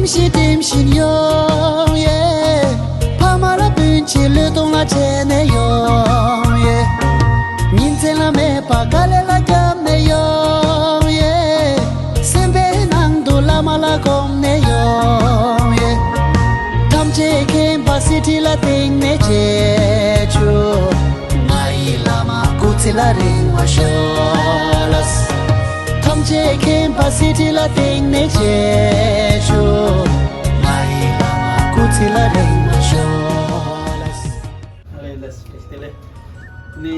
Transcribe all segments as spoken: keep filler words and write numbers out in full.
ཞིག་སྒྲིམ་བཞིན་ཡོང་ཡེ། ཕ་མ་ལ་སྤུན་མཆེད་བློས་གཏོང་ལ་བྱས་ནས་ཡོང་ཡེ། ཉིན་མཚན་ལ་མེད་པ་དཀའ་ལས་ལ་བརྒྱབ་ནས་ཡོང་ཡེ། སེམས་པའི་ནང་དུ་བླ་མ་ལ་སྒོམ་ནས་ཡོང་ཡེ། ཐམས་ཅད་མཁྱེན་པ་གསེར་ཁྲི་ལ་བརྟེན་ནས་མཇལ་ཆོག་ང་ཡི་བླ་མ་སྐུ་ཚེ་ལ་རིང་བ་ཤོག་ལགས། ཐམས་ཅད་མཁྱེན་པ་གསེར་ཁྲི་ལ་བརྟེན་ནས་མཇལ་ཆོག་ང་ཡི་བླ་མ་སྐུ་ཚེ་ལ་རིང་བ་ཤོག་ལགས། ཨ་ལས་ལགས་བཀྲ་ཤིས་བདེ་ལེགས། ནི་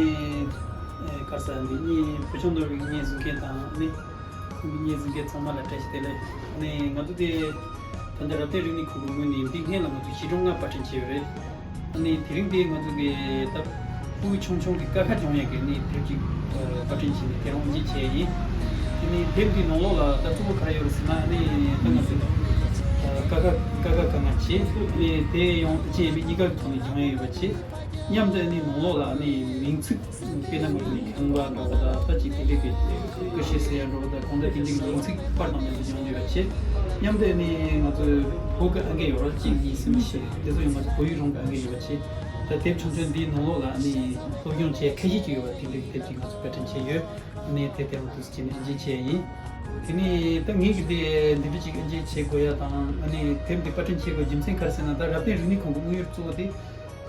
ཨེ་ག་རེ་ཟེར། འདི་གཉིས་བུ་ཆུང་རྡོ་རིང་གཉེན་སྲུང་མཁན་དང་ནི། ཁོང་གི་གཉེན་སྲུང་མཁན་ཚང་མ་ལ་བཀྲ་ཤིས་བདེ་ལེགས། ཨ་ནི་ང་ཚོ་དེ་ད་ལྟ་རབ་བརྟན་རིག་གནས་ཁང་གི་ངོས་ནས་འདི་སྔོན་ལ་ང་ཚོ་གཞིས་གྲོང་ལྔ་པར་སྐྲུན་བྱས་ཡོད་རེད། ཨ་ནི་དེ་རིང་དེ་ང་ཚོ་གི་ད་ཕྲུ་གུ་ཆུང་ཆུང་གི་ཀ་ཁ་སྦྱོང་ཡག་གི་ནི་དེབ་ཅིག་ཨ་པར་སྐྲུན་བྱས་ནས་དེ་རང་དབུ་འབྱེད་བྱས་ཡིན། དེ་ནི་དེབ་འདིའི་ནང་ལོགས་ལ་ད་གཙོ་བོ་ག་རེ་ཡོད་རེད་ཟེར་ན། ཨ་ནི་ད་ང་ཚོ་ཨ་ཀ་ཁ་ཀ་ཁ་ག་ང་བྱས། ཨ་ནི་དེ་ཡང་ཅི་ཡིན་པའི་གཉིས་ཀ་གི་ཐོག་ནས་སྦྱང་ཡག་ཡོད་པ་བྱས། མཉམ་དུ་ནི་ནང་ལོགས་ལ་ནི་མིང་ཚིག་དཔེར་ན་ང་ཚོ་ནི་ཁང་པ་འདྲ་བོ་དང་ད་ཅིག་དེ་འདྲའི་གི་ཀུ་ཤུ་ཟེར་ཡ་འདྲ་བོ་དང་གང་ལྟར་དེ་འདྲའི་གི་མིང་ཚིག་པར་དང་ལྡན་པ་སྦྱང་དགོས་པ་བྱས། མཉམ་དུ་ནི་ང་ཚོའི་བོད་ཀྱི་ཨང་ཀི་ཡོད་རེད། གཅིག་གཉིས་གསུམ་བཞི་དེ་ཚོ་ཡང་ང་ཚོ་བོད་ཡིག་རང་གི་ཨང་ཀི་ཡོད་པ་བྱས། ད་དེབ་ཆུང་ཆུང་འདིའི་ནང་ལོགས་ལ་ནི་སློབ་སྦྱོང་བྱེད་ཁ་ཤས་ཅིག་ཡོད་པ་དེ་འདྲའི་གི་དེབ་ཅིག་ང་ཚོ་པར་སྐྲུན་བྱས་ཡོད། ནི་དེ་དེ་རང་དུ་ཅིག་ནི་ཨེ་འཇལ་བྱས་ཡིན། དེ་ནི་ད་ངེད་ཀྱི་དེ་འདི་འདྲ་ཅིག་ཨེ་འཇལ་བྱེད་དགོས་ཡ་དང་། ཨ་ནི་དེབ་འདི་པར་སྐྲུན་བྱེད་དགོས་རྒྱུ་མཚན་ག་རེ་ཟེར་ན། ད་རབ་བརྟན་རིག་གནས་ཁང་གི་དམིགས་ཡུལ་གཙོ་བོ་དེ།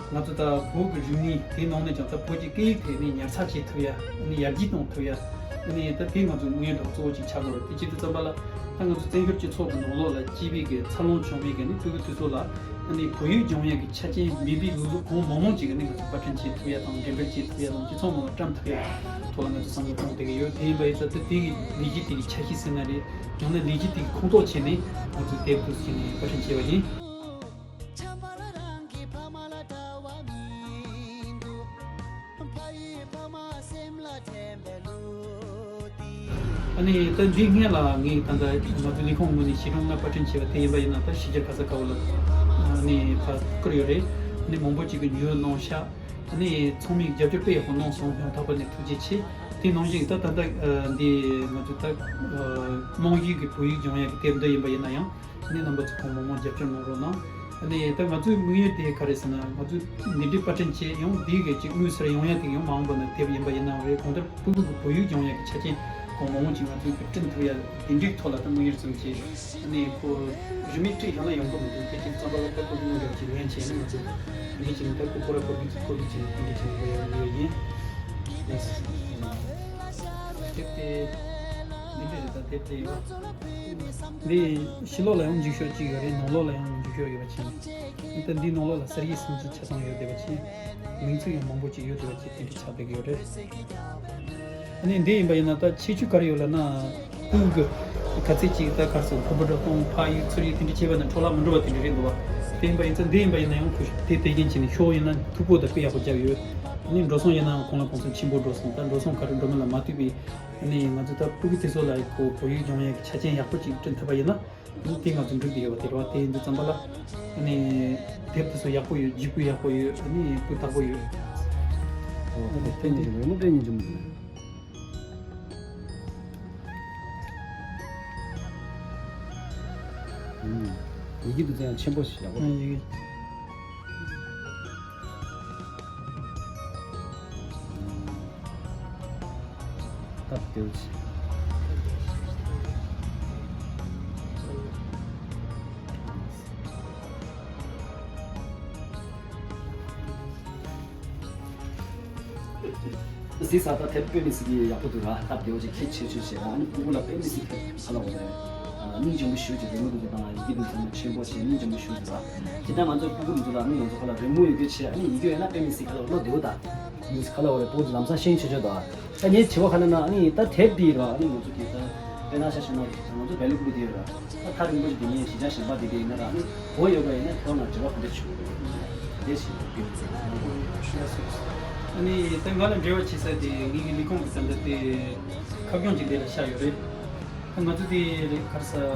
ང་ཚོ་ད་བོད་ཀྱི་རིག་གནས་དེའི་ནང་ནས་ཀྱང་ད་བོད་ཀྱི་སྐད་ཡིག་དེ་ནི་ཉར་ཚགས་བྱེད་ཐུབ་ཡ། ཨ་ནི་ཡར་རྒྱས་གཏོང་ཐུབ་ཡ། ཨ་ནི་ད་དེ་ང་ཚོའི་དམིགས་ཡུལ་དང་གཙོ་བོ་གཅིག་ཆགས་དགོས་རེད། དེ་བྱེད་དུས་ཙམ་པ་ལ་ད་ང་ཚོ་བཙན་བྱོལ་སྤྱི་ཚོགས་ཀྱི་ནང་ལོགས་ལ་སྐྱེས་པའི་གི་འཚར་ལོངས་བྱུང་བའི་གི་ནི་ཕྲུ་གུ་དེ་ཚོ་ལ། ཨ་ནི་བོད་ཡིག་སྦྱོང་ཡ་གི་ཆ་རྐྱེན་མེད་པའི་ལུག་ལུག་གང་མང་མང་ཅིག་གི་ནི་ང་ཚོ་པར་སྐྲུན་བྱེད་ཐུབ་ཡ་དང་འགྲེམས་སྤེལ་བྱེད་ཐུབ་ཡ་དང་སྤྱི་ཚོགས་ནང་ལ་བཀྲམ་ཐུབ་ཡ་ཐོག་ལ་ང་ཚོ་བསམ་བློ་གཏོང་བསྡད་ཀྱི་ཡོད། དེ་ཡིན་པ་ཡིན་ཙང་ད་དེ་གི་ལས་གཞི་དེ་གི་ཆ་ཤས་ཟེར་ན་རེད། ཡང་ན་ལས་གཞི་དེ་གི་ཁོངས་གཏོགས་བྱས་ནས་ང་ཚོ་དེབ་དེ་ཚོ་བྱས་ནས་པར་སྐྲུན་བྱས་པ་ཡིན། ཨ་ནི་ད་འདི་སྔོན་ལ་ངས་ད་ལྟ་ང་ཚོ་ལས་ཁུངས་ངོས་ནས་གཞིས་གྲོང་ལྔ་པར་སྐྲུན་བྱས་པ་དེ་ཡིན་པ་ཡིན་ན། ད་ཕྱི་རྒྱལ་ག་ས་ག་བ་ལ་ཨ་ནི་ཕར་བསྐུར་ཡོད་རེད། ཨ་ནི་མང་པོ་ཅིག་གིས་འཇུས་གནང་ཤག་ཨ་ནི་ཚང་མས་རྒྱབ་སྐྱོར་དཔེ་ཡག་པོ་གནང་སོང་། སྙིང་ཐག་པ་ནས་ཐུགས་རྗེ་ཆེ། དེ་ནང་བཞིན་ད་ད་ལྟ་འདི་ང་ཚོ་ད་རྨང་གཞི་གི་བོད་ཡིག་སྦྱོང་ཡག་གི་དེབ་འདི་ཡིན་པ་ཡིན་ན་ཡང་། ཨ་ནི་རྣམ་པ་ཚོ་གང་མང་མང་རྒྱབ་སྐྱོར་གནང་རོགས་གནང་། ཨ་ནི་ད་ང་ཚོའི་དམིགས་ཡུལ་དེ་ག་རེ་ཟེར་ན། ང་ཚོས་འདི་འདྲའི་པར་སྐྲུན་བྱས་ཡང་འདི་གི་ཅིག་དངོས་སུ་ཡོང་ཡ་དེ་ཡང་མ་འོངས་པ་ན་དེབ་ཡིན་པ་ཡིན་ནའང་རེད། གང་ལྟར་ཕྲུ་གུ་གི་བོད་ཡིག་སྦྱོང་ཡ་གི་ཆ་རྐྱེན་གང་མང་མང་ཅིག་ང་ཚོས་བསྐྲུན་ཐུབ་ཡ་དེ་འདྲའི་ཐོག་ལ་ད་དམིགས་ཡུལ་བཟུང་བྱས། ཨ་ནི་ཁོ་རིན་མེད་སྤྲད་ཡོང་ན་ཡོང་གི་མི་འདུག་དེ་ཅིག་རྩམ་པ་ལ་ད་ཁོ་གི་དངུལ་རྒྱབ་ཅིག་ལེན་བྱས་ནས་ང་ཚོས་འདི་ཅིག་ད་ཁོ་ཁོ་ར་ཁོ་གི་ཁོ་གི་ཅིག་དེ་འདྲའི་ཅིག་ཡོད་ཡིན། དེབ་དེ་འདི་འདྲ་རེད། ད་དེབ་དེ་ཡོད། འདི་ཕྱི་ལོགས་ལ་ཡང་འཇུག་ཤོག་གཅིག་ཡོད་རེད། ནང་ལོགས་ལ་ཡང་འཇུག་ཤོག་ཡོད་པ་བྱས། ད་འདི་ནང་ལོགས་ལ་གསར་བརྗེ་སུམ་ཅུ་ཆ་ཚང་ཡོད་བསྡད་པ་བྱས། མིང་ཚིག་ཡང་མང་པོ་ཅིག་ཡོད་བསྡད་པ་བྱས། དེ་འདྲ་ཆགས་བསྡད་ཀྱི་ཡོད་རེད། ཨ་ནི་འདི་ཡིན་པ་ཡིན་ན་ད་ཁྱད་ཆོས་ག་རེ་ཡོད་ལབ་ན། ཕྲུ་གུ་ག་ཚད་ཅིག་ད་ག་རེ་ཟེར། ཕུར་བུ་འགྲོ་སྟངས་ཕ་ཡིག་ཚུར་ཡིག་དེ་འདྲ་བྱས་པ་ན་འཕྲོ་བརླག་མི་འགྲོ་བ་དེ་འདྲ་རེད་འདུག་བ། དེ་ཡིན་པ་ཡིན་ཙང་འདི་ཡིན་པ་ཡིན་ན་ཡང་ཁོ་དེ་དེ་རྒྱན་བྱས་ནས་ཤོག་ཡིན་ན་མཐུག་པོ་དང་དཔེ་ཡག་པོ་རྒྱབ་ཡོད། ཨ་ནི་འགྲོ་སོང་ཡིན་ནའང་གོང་ལ་གོང་ཚད་ཆེན་པོ་འགྲོ་སོང་། ད་འགྲོ་སོང་ག་རེ་འགྲོ་མིན་ལ་མ་ལྟོས་པའི། ཨ་ནི་ང་ཚོ་ད་ཕྲུ་གུ་དེ་ཚོ་ལ་ཁོ་བོད་ཡིག་སྦྱོང་ཡག་གི་ཆ་རྐྱེན་ཡག་པོ་ཅིག་བསྐྲུན་ཐུབ་པ་ཡིན་ན། ཨ་ནི་དེ་ང་ཚོ་འགྲིག་བསྡད་ཡོད་པ་དེ་རེད། དེ་ཡིན་དུས་ཙམ་པ་ལ་ཨ་ནི་དེབ་དེ་ཚོ་ཡག་པོ་ཡོད། བརྗེ་པོ་ཡག་པོ་ཡོད། ཨ་ནི་སྤུས་དག་པོ་ཡོད། ཨོ་དེ་དེ་ནི་རི་མོ་དེ་ནི་འཇུམ་དེ། ཡི་གེ་འདི་ཚོ་ཡང་ཆེན་པོ་ཞིག་ཡག་པོ་འདུག་ཡི་གེ། སྟབས་བདེ་བོ་ཆེ། གཟིགས་ས་ད་དེབ་དཔེ་མི་སྲིད་ཀྱི་ཡག་པོ་འདུག་ར། སྟབས་བདེ་བོ་ཅིག་ཁྱད་ཆེ་ཤོས་བྱས། ཨ་ནི་ཕྲུ་གུ་ལ་དཔེ་མི་སྲིད་ཁ་ལ་འོ་རེད། སྙིང་རྗེ་མོ་ཞེ་པོ་ཅིག་རི་མོ་འདི་ཚོ་དང་ཡི་གེ་འདི་ཚོ་ཆེན་པོ་བྱས། སྙིང་རྗེ་མོ་ཞེ་པོ་འདུག་ར། ཁྱེད་ད་ང་ཚོ་ཕྲུ་གུ་འདི་ཚོ་ལ་ཨ་ནི་ང་ཚོ་ཁ་ལ་རི་མོ་ཡོད་རྒྱུ་བྱས། ཨ་ནི་ཡི་གེ་ཡོད་ན་དཔེ་མི་སྲིད་ཁ་ལ་བློ་བདེ་བོ་ད། མི་སྲིད་ཁ་ལ་འོ་རེད། ཕྲུ་གུ་ལམ་སང་ཤེས་ཆོག་ཆོག་ད། ད་ངའི་དྲི་བ་ཁ་ན་ན་ཨ་ནི་ད་དེབ་འདི་ར། ཨ་ནི་ང་ཚོ་གི་ད་དཔེར་ན་ཆ་བཞག་ན་ང་ཚོ་བེ་ལི་ཀུ་པི་འདི་ཡོད་ར། ད་ཐག་རིང་པོ་ཞིག་དེ་ངས་གཞིས་ཆགས་གཞན་པ་དེ་དེ་ཡིན་ན་ར། ཨ་ནི་བོད་ཡོད་པ་ཡིན་ན་ཁྱོད་ལ་འབྲེལ་བ་ག་འདྲ་བྱུང་རེད། དེ་ཞིག་ཡོད་ཟེར། ཨ་ནི་ད་ང་ལ་འབྲེལ་བ་བྱེད་ས་དེ་ངེད་ཀྱི་ལས་ཁུངས་ཀྱི་ད་ལྟ་དེ་ཁ་སྐྱོང་གི་དེ་ལ་ཤར་ཡོད་རེད། ད་ང་ཚོ་དེ་ག་རེ་ཟེར།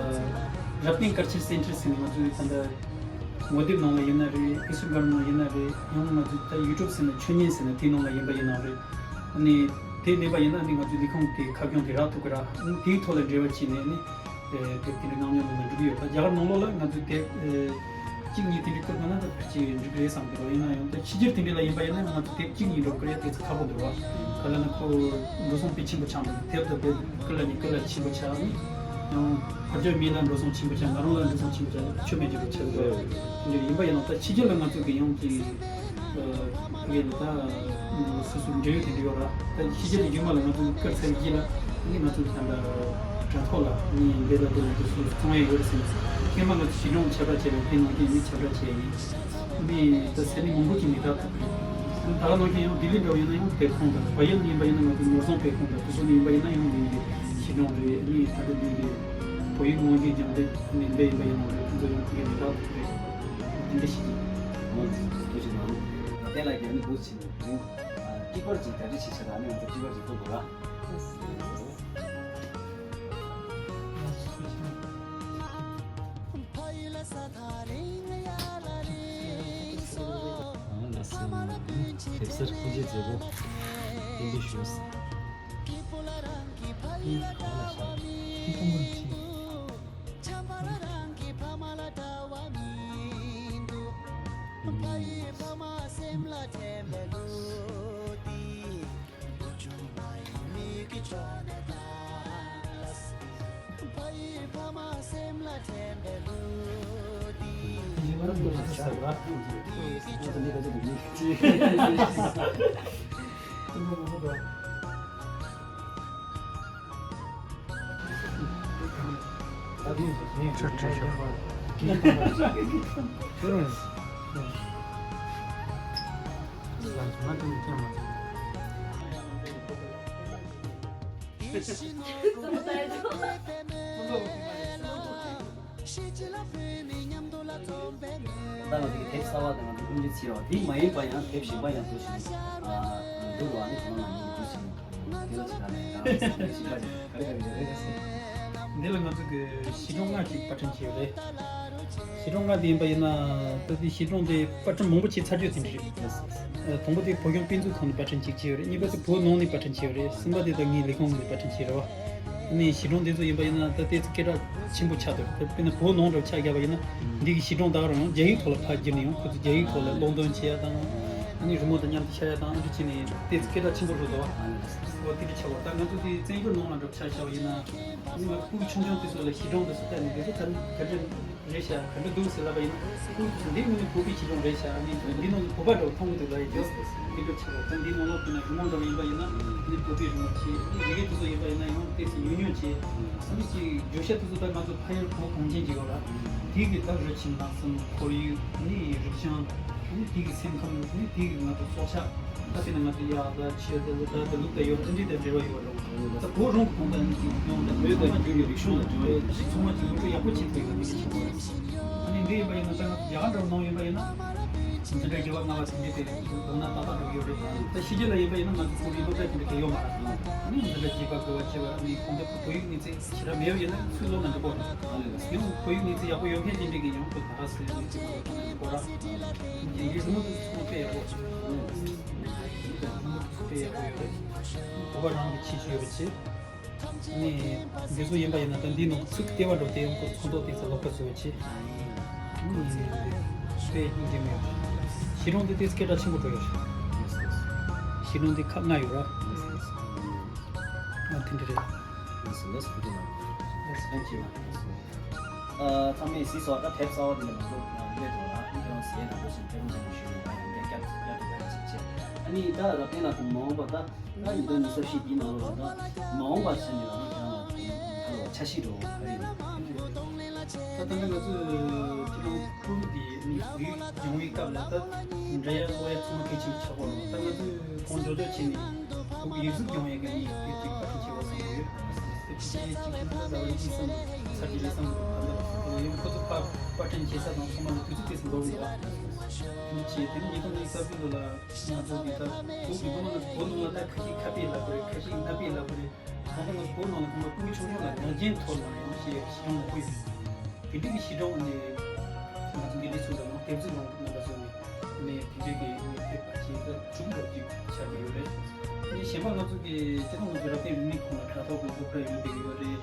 རབ་བརྟན་ཀལ་ཆར་སེན་ཊར་ཟེར་ནས་ང་ཚོའི་ད་ལྟ་ངོ་དེབ་ནང་ལ་ཡིན་ན་རེད། ཨིན་སི་ཊ་གྷི་རམ་ནང་ཡིན་ན་རེད། ཡང་ང་ཚོ་ད་ཡུ་ཊུབ་ཟེར་ན་ཆོས་ཉིད་ཟེར་ན་དེའི་ནང་ལ་ཡིན་པ་ཡིན་ནའང་རེད། ཨ་ནི་དེ་མེད་པ་ཡིན་ན་ཨ་ནི་ང་ཚོའི་ལས་ཁུངས་དེ་ཁ་སྐྱོང་དེ་རག་ཐུབ་ཀྱི་ར། ཨ་ནི་དེའི་ཐོག་ལ་འབྲེལ་བ་བྱས་ནས་ཨ་ནི་ དེབ་དེ་འདྲའི་གནང་མྱོང་མི་འགྲོ་གི་ཡོད་པ། རྒྱ་གར་ནང་ལོགས་ལ་ང་ཚོས་དེབ་གཅིག་གཉིས་དེ་འདྲའི་བསྐུར་གི་ན་ད་ཕལ་ཆེར་འགྲིག་གི་རེད་བསམ་གི་འདུག་ཡིན་ན་ཡང་ད་ཕྱི་རྒྱལ་དེ་འདྲའི་ལ་ཡིན་པ་ཡིན་ན་ང་ཚོས་དེབ་གཅིག་གཉིས་འགྲོ་གི་རེད། དེ་ཚོ་ཁག་པོ་འདུག་བ། ག་ལ་ན་ཁོ་འགྲོ་སོང་དཔེ་ཆེན་པོ་ཆགས་འདུག་དེབ་དང་དཔེ་བསྐུར་ལ་ནི་བསྐུར་ལ་ཆེན་པོ་ཆགས་ནི་ཡང་བར་ཆད་མི་ལ་འགྲོ་སོང་ཆེན་པོ་ཆགས། ང་རང་ལ་འགྲོ་སོང་ཆེན་པོ་ཆགས། ཆོ་མེད་ཀྱི་རུ་ཆགས་འདུག་དེ་འདྲ་ཡིན་པ་ཡིན་ན་ད་ཕྱི་རྒྱལ་ལ་ང་ཚོ་གི་ཡང་གི་ཕ་གི་ལ་ད་སོ་སོའི་འབྲེལ་ཡོད་དེ་འདྲ་ཡོད་ར། ད་ཕྱི་རྒྱལ་ལ་རྒྱུ་མ་ལ་ང་ཚོ་བསྐུར་ཚར་རྗེས་ལ་ནི་ང་ཚོ་གི་ད་ད་དྲ་ཐོག་ལ་ནི་འདི་ལ་འདི་ལ་འདི་སུ་གསུང་ཡ་ཡོད་རེད་ཟེར་ནས་ཁྱེད་མ་ང་ཚོ་ཞི་ལུང་ཁྱབ་བསྒྲགས་བྱས་པའི་ཕན་ནང་བཞིན་ནི་ཁྱབ་བསྒྲགས་བྱས་ཡིན། ནི་ད་ཟེར་ནི་མང་པོ་ཅིག་ནི་ད་ད་ག་ནང་བཞིན་ཡང་ལྡི་ལི་འདྲ་བ་ཡིན་ན་ཡང་དེབ་ཁང་དང་བལ་ཡུལ་ཡིན་པ་ཡིན་ན་ང་ཚོ་ནོར་བཟང་དཔེ་ཁང་དང་དེ་ཚོ་ནི་ཡིན་པ་ཡིན་ན་ཡང་འདི་གི་ཞི་ལུང་རེད། ནི་ད་ལྟ་འདི་གི་བོད་ཡིག་དབང་ཆེན་སྦྱང་འདི་ནི་འདི་ཡིན་པ་ཡིན་ན་རེད། ཁོང་ཚོ་ཡང་ཕ་གི་ནི་ད་དེ་འདྲ་ཞིག་ཡིན། ཨོ་ཐུགས་རྗེ་གནང་། ད་ལྟ་ལ་རྒྱབ་ནི་འདུག་ཕྱིན། ཨ། ཀི་པར་གྱི་གྲ་སྒྲིག་བྱེད་ཆེད་ལ་ནི་ང་ཚོ་ཀི་པར་གྱི་ཐུག་དགོས་ལ། ལགས་སོ། དེབ་གསར་སྐུ་མཁྱེན་མཛད་སྒོ་གཏན་འབེབས་ཞུས། ཨིན་ག་ལ་ཤར། ཁྱི་སྤུན་པར་ཕྱིན། ད་ང་ཚོ་གི་དེབ་གསར་པ་དང་ང་ཚོ་ཀུན་གྱི་ཚེ་བ་དེ་མ་ཡིན་པ་ཡང་དེབ་གཞན་པ་ཡང་བཟོ་བཞིན་འདུག་བ། ནི་ཁོང་ལ་ཉིན་བཟོ་བཞིན་འདུག་དེ་ལ་ཆ་ནས་ད་ང་ཚོ་གི་ཤིང་པ་ཞིག་ག་རེ་ག་རེ་རེད་ཟེར། འདི་ལ་ང་ཚོ་གི་གཞིས་གྲོང་ལྔ་ཅིག་པར་སྐྲུན་བྱས་ཡོད་རེད། གཞིས་གྲོང་ལྔ་དེ་ཡིན་པ་ཡིན་ན་ད་དེ་གཞིས་གྲོང་དེ་པར་སྐྲུན་མང་པོ་བྱས་ཚར་རྒྱུ་དེ་འདྲ་རེད། དང་པོ་དེ་བོད་ལྗོངས་དཔེ་མཛོད་ཁང་ནས་པར་སྐྲུན་གཅིག་བྱས་ཡོད་རེད། གཉིས་པ་དེ་བོད་ནང་ནས་པར་སྐྲུན་བྱས་ཡོད་རེད། གསུམ་པ་དེ་ད་ངའི་ལས་ཁུངས་ནས་པར་སྐྲུན་བྱས་རེད་བ། ཨ་ནི་གཞིས་གྲོང་དེ་ཚོ་ཡིན་པ་ཡིན་ན་ད་ལྟའི་ཚེ་སྐད་གྲགས་ཆེན་པོ་ཆགས་འདུག་དཔེར་ན་བོད་ནང་འདྲ་ཆ་བཞག་པ་ཡིན་ན་འདི་གི་གཞིས་གྲོང་དག་རང་རྒྱ་ཡིག་ཐོག་ལ་ཕར་བསྒྱུར་ནས་ཡང་ཁོ་ཚོ་རྒྱ་ཡིག་ཐོག་ལ་ཀློག་འདོན་བྱེད་ཡ་དང་། ཨ་ནི་རི་མོ་དང་མཉམ་དུ་ཤར་ཡ་དང་། ཨ་འདྲ་བྱས་ནས་ཏོག་ཙམ་སྐད་གྲགས་ཆེན་པོ་བཟོ་འདུག་བ། འོ་དེ་འདྲ་ཆགས་པ། ད་ང་ཚོ་དེ་བཙན་བྱོལ་ནང་ལ་འདྲ་ཆ་བཞག་པ་ཡིན་ན། ཨ་ནི་ང་ཚོ་སྤུ་གུ་ཆུང་ཆུང་དེ་ཚོ་ལ་གཞིས་གྲོང་དེ་ཚོ་བལྟས་ནས་དེ་ཚོ་ད་ག་འདྲ་རེད་ཤག་ག་འདྲ་འདུག་ཟེར་ལབ་པ་ཡིན་ན། ཁོང་ཚོ་འདི་དངོས་གནས་བོད་པའི་གཞིས་གྲོང་རེད་ཤག་ཨ་ནི་འདི་ནང་ལ་བོད་པ་འདྲ་བོ་མཐོང་གི་འདུག་ལབ་ཡ་ཡོད། དེ་འདྲ་ཆགས་པ་དང་། འདི་ནང་ལོགས་དེ་ན་རི་མོ་འདྲ་བོ་ཡིན་པ་ཡིན་ན་ནི་བོད་པའི་རི་མོ་བྱས། ཨ་ནི་ཡི་གེ་དེ་ཚོ་ཡིན་པ་ཡིན་ན་ཡང་ཏོག་ཙམ་ཉུང་ཉུང་བྱས། ཨ་ནི་ཅིག་བརྗོད་བྱ་དེ་ཚོ་ད་ང་ཚོ་ཕ་ཡུལ་བོད་གངས་ཅན་གྱི་ཡོད་ལ། དེ་གི་ད་རི་ཁྱིམ་ནགས་གསུམ། ཁོར་ཡུག་ཨ་ནི་རིག་གཞུང་། ཨ་ནི་དེ་གི་སེམས་ཁམས། ཨ་ནི་དེ་གི་ང་ཚོ་སྲོག་ཆགས། ད་དེ་ནི་ང་ཚོ་གཡག་དང་ཁྱི་དང་ལུག་དང་དེ་ལུག་དང་ཡོད་པ་འདི་འདྲ་འབྲེལ་བ་ཡོད་པ་རེད། ད་བོད་རང་གི་དོན་དག་ནི་ཅིག་ཡོང་། ད་མོས་དང་རྒྱུ་ཡི་རིག་གཞུང་ལ་འབྲེལ་བ་ཡོད་པ་ཞིག་ཚང་མ་ཅིག་ངོ་སྤྲོད་ཡག་པོ་བྱེད་ཐུབ་ཡོད་པ་ཅིག་བྱེད་དགོས། ཨ་ནི་འདི་ཡིན་པ་ཡིན་ན་ད་ང་ཚོ་རྒྱ་གར་འདྲ་བོ་ནང་ཡིན་པ་ཡིན་ན་འཛིན་གྲྭ་བཞི་པ་ལྔ་པ་ཟེར་མཁན་དེ་མདོར་ན་ཏག་ཏག་འགྲོ་གི་ཡོད་རེད། ད་ཕྱི་རྒྱལ་ལ་ཡིན་པ་ཡིན་ན་ང་ཚོ་བོད་པའི་སློབ་གྲྭ་དེ་འདྲ་གང་ཡང་ཡོད་མ་རེད། ཨ་ནི་འཛིན་གྲྭ་བརྒྱད་པ་དགུ་པ་བཅུ་པ། ཨ་ནི་གང་ལྟར་བོད་ཡིག་ནི་ཚིག་ཞེ་དྲག་མེད་པ་ཡིན་ན་ཚུར་ལོག་ན་འགྲིག་གོ། ཡང་བོད་ཡིག་ནི་ཚིག་ཡག་པོ་ཡོད་མཁན་དེ་འདྲ་གི་ཡང་བོད་ད་ཧ་སི་ནི་ཚིག་མ་ལོག་ན་འགྲིག་གོ་ར། ཡིན་གྱི་རི་མོ་དེ་ཚོ་དཔེ་ཡག་པོ། རི་མོ་དེ་ཚོ་དཔེ་ཡག་པོ་ཡོད་རེད། བོད་པ་རང་གི་ཁྱད་ཆོས་ཡོད་པ་བྱས། ནི་འདི་ཚོ་ཡིན་པ་ཡིན་ན་ད་འདི་ནང་ཚིག་ལྟེ་བ་འགྲོ་དེ་ཡང་ཁོ་ཚོགས་ཐོག་དེ་ཚོ་ལོག་པ་བཟོ་བ་བྱས། ནི་དཔེ་སྙིང་རྗེ་མོ་ཡོད་རེད། གཞིས་གྲོང་འདི་ཏོག་ཙམ་སྐད་གྲགས་ཆེན་པོ་འགྲོ་ཡོད་རེད། གཞིས་གྲོང་འདི་ཁག་ལྔ་ཡོད་ར། ཨ་དེ་འདྲ་རེད། ལགས་སོ། ལགས་སོ། ཐུགས་རྗེ་གནང་། ལགས་སོ། ཐེངས་གཅིག་ལ། ཨ་ཚང་མས་གཟིགས་སོང་། ད་དེབ་གསར་པ་འདི་ལ་མ་གཏོགས་སླེབས་འདུག་ལ། ཨ་ནི་ཁྱེད་རང་གཟིགས་ན་འགྲོ་ཞིང་ཐེ་རུ་ཐེ་རུ་ཞུ་ཡིན་པ་ཡང་བསྐྱར་བསྐྱར་དུ་བཀའ་དྲིན་ཆེ། ཨ་ནི་ད་རབ་བརྟན་ལགས་དང་མ་འོངས་པ་ད་ད་ཉིས་སྟོང་ཉི་ཤུ་རྩ་བཞི་འདིའི་ནང་ལོགས་ལ་ད་མ་འོངས་པ་ཟེར་ནས་ལ་ནི་ཁྱེད་རང་ལ་ད་འཆར་གཞི་འདྲ་བོ་ག་རེ་ཡིན། ད་ད་ནི་ང་ཚོས་ཁྱེད་རང་ཕྲུ་གུ་དེ་ནི་བོད་ཡིག་སྦྱང་བའི་སྐབས་ལ་ད་འབྲི་ཡ་ཀློག་ཡ་ཚང་མ་གལ་ཆེན་པོ་ཆགས་པ་རེད། ད་ང་ཚོས་གང་མགྱོགས་མགྱོགས་བྱས་ནས་བོད་ཀྱི་ཡིག་གཟུགས་སྦྱང་ཡ་གི་ནི་དེབ་ཅིག་པར་སྐྲུན་བྱེད་དགོས་བསམ་གྱི་ཡོད། དེབ་ཅིག་ཅིག་ཁྱེད་རང་ད་ཟླ་བ་གཉིས་གསུམ་ཚར་གྱི་རེད་བསམ་གྱི་འདུག་ད་ལྟ་ཡང་ཁོ་ཚོ་ཕར་པར་སྐྲུན་བྱེད་ས་དང་ཚང་མ་ལ་དུས་ཚོད་ཏོག་ཙམ་འགོར་གི་འདུག་ཨ། དེ་ནི་བྱས་དེ་ནི་ཉིས་སྟོང་ཉི་ཤུ་རྩ་བདུན་ལོ་ལ་ང་ཚོ་གི་ད་བོད་ཀྱི་བོད་ནང་ལ་ད་ཁ་ཅིག་ཁ་དཔེ་ལབ་ཀྱི་རེད། ཁ་ཅིག་སྣ་དཔེ་ལབ་ཀྱི་རེད། ད་ལྟ་ང་ཚོ་བོད་ནང་ལ་ཁོང་ལ་སྤུ་གུ་ཆུང་ཆུང་ལ་ཡང་ཅིག་ཞིབ་འཇུག་མང་པོ་ཡོད། དེ་འདྲ་གི་གཞིས་གྲོང་ནས་ང་ཚོ་འདི་འདྲའི་ཚུལ་དུ་ཡང་དེབ་གཟིགས་ལོང་རྣམ་པ་ཚོ་ནས་ནས་དེ་འདྲའི་གི་ནས་དེབ་ཕལ་ཆེར་ད་དྲུག་ལྷག་ཅིག་ཆགས་ཀྱི་ཡོད་རེད། ཨ་ནི་གཞན་པ་ང་ཚོ་གི་སྤྱིར་བཏང་ང་ཚོ་རབ་བརྟན་རིག་གནས་ཁང་ལ་དྲ་ཐོག་གི་སློབ་གྲྭ་ཡོད་བསྡད་ཀྱི་ཡོད་རེད།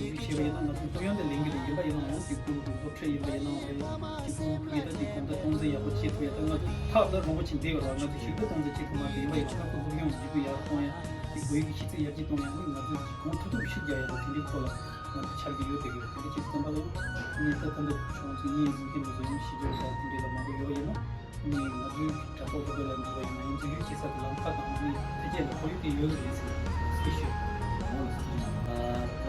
དེ་འདྲ་བྱས་པ་ཡིན་ན་ང་ཚོ་སློབ་ཡོན་དེ་ལེན་གྱི་རེད། ཡིན་པ་ཡིན་ནའང་དེ་ཀུན་གྱི་སློབ་ཁྲིད་ཡིན་པ་ཡིན་ནའང་རེད། དེ་ཀུན་གྱི་ད་དེ་གོང་ད་སྟངས་འཛིན་ཡག་པོ་བྱེད་ཐུབ་ཡ། ད་ང་ཚོ་ཐག་ད་རིང་པོ་ཅིག་འདས་ཡོད་ར། ང་ཚོ་ཞིབ་ཏུ་སྟངས་འཛིན་བྱེད་ཐུབ་མ་རེད། ཡིན་པ་ཡིན་ནའང་ད་ཁོ་སློབ་སྦྱོང་ལྗིད་པོ་ཡར་གཏོང་ཡ། དེ་བོད་ཡིག་གི་ཤེས་ཚད་ཡར་རྒྱས་གཏོང་ཡ་ནི་ང་ཚོས་གོང་མཐོ་ཐུབ་ཤུགས་རྒྱག་ཡ་ལ་དེ་འདྲའི་ཐོག་ལ་ང་ཚོ་འཆར་གྱི་ཡོད་དེ་ཡོད། དེ་འདྲ་ཅིག་བསམ་པ་ལ་ནི་ད་ད་ལྟ་ཁྱོད་ཚོ་གཉིས་འཛིན་མཁན་དེ་ཚོ་ཡང་ཤེས་ཚད་ད་དེ་འདྲའི་ལ་མང་པོ་ཡོད་པ་ཡིན་ན། ནི་ང་ཚོའི་དྲ་ཐོག་ཏུ་སྤེལ་ལ་འགྲོ་བ་ཡིན་ན་ཡང་འཛུལ་ཞུགས་བྱེད་ས་དེ་ལམ་ཁ་དང་ནི་འཕེལ་རྒྱས་ལ་ཁོར་ཡུག་དེ་ཡོད་རེད་ཟེར་ཞུ།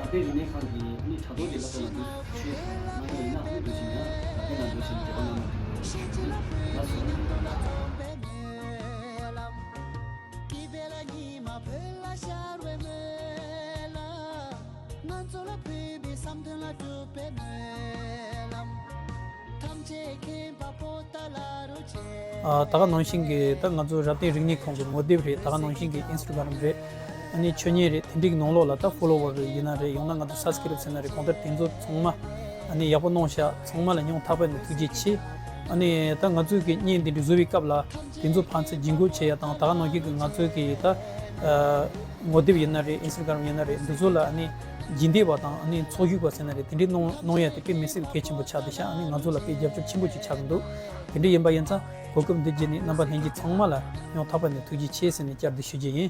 རབ་བརྟན་རིག་གནས་ཁང་གི་ནི་དྲ་ཐོག་དེ་ལ་ཁོ་ལ་འདུག་ཞུས་གནང་གི་ཡིན་ན་ཨ་ནི་འདུག་ཅིང་ཡང་རབ་བརྟན་ལ་འདུག་ཅིང་རྒྱལ་བ་རྣམ་པ་ལ་སོགས། ང་ཚོ་ལ་ཕུལ་བའི་བསམ་དོན་ལ་འགྲུབ་པའི་སྨོན་ལམ། ཐམས་ཅད་མཁྱེན་པ་པོ་ཏཱ་ལ་རུ་ཆེ། ཨ། ད་ག་ནང་བཞིན་གྱི་ད་ང་ཚོ་རབ་བརྟན་རིག་གནས་ཁང་གི་ངོ་དེབ་རེད། ད་ག་ནང་བཞིན་གྱི་ཨིན་སི་ཊ་གྷ་རམ་རེད། ཨ་ནི་ཆོས་ཉིད་རེད། དེ་འདྲའི་གི་ནང་ལོགས་ལ་ད་ཕོ་ལོ་ཝར་ཡིན་ན་རེད། ཡང་ན་ང་ཚོ་སབ་སི་ཀ་རབ་བྱས་ན་རེད། གང་ལྟར་དེ་ཚོ་ཚང་མ་ཨ་ནི་ཡག་པོ་གནང་ཤག་ཚང་མ་ལ་སྙིང་ཐག་པ་ནས་ཐུགས་རྗེ་ཆེ། ཨ་ནི་ད་ང་ཚོའི་གི་བརྙན་འདི་འདྲ་བཟོ་བའི་སྐབས་ལ་དེ་ཚོ་ཕན་ཚུན་ལྗིད་འགོད་བྱེད་ཡ་དང་། ད་ག་ནང་བཞིན་གྱི་ང་ཚོའི་གི་ད་ཨ། ངོ་དེབ་ཡིན་ན་རེད། ཨིན་སི་ཊ་གྷ་རམ་ཡིན་ན་རེད། འདི་ཚོ་ལ་ཨ་ནི་རྗེས་འདེད་པ་དང་ཨ་ནི་ཚོགས་ཞུགས་པ་ཟེར་ན་རེད། དེ་འདྲའི་གནང་གནང་ཡ་དེ་དཔེ་མི་སྲིད་གལ་ཆེན་པོ་ཆགས་བསྡད་ཤག་ཨ་ནི་ང་ཚོ་ལ་དཔེ་རྒྱབ་སྐྱོར་ཆེན་པོ་ཅིག་ཆགས་ཀྱི་འདུག་དེ་འདྲ་ཡིན་པ་ཡིན་ཙང་གོ་སྐབས་འདི་བརྒྱུད་ནས་རྣམ་པ་ལྷན་རྒྱས་ཚང་མ་ལ་སྙིང་ཐག་པ་ནས་ཐུགས་རྗེ་ཆེ་ཟེར་ནས་བསྐྱར་དུ་ཞུ་རྒྱུ་ཡིན།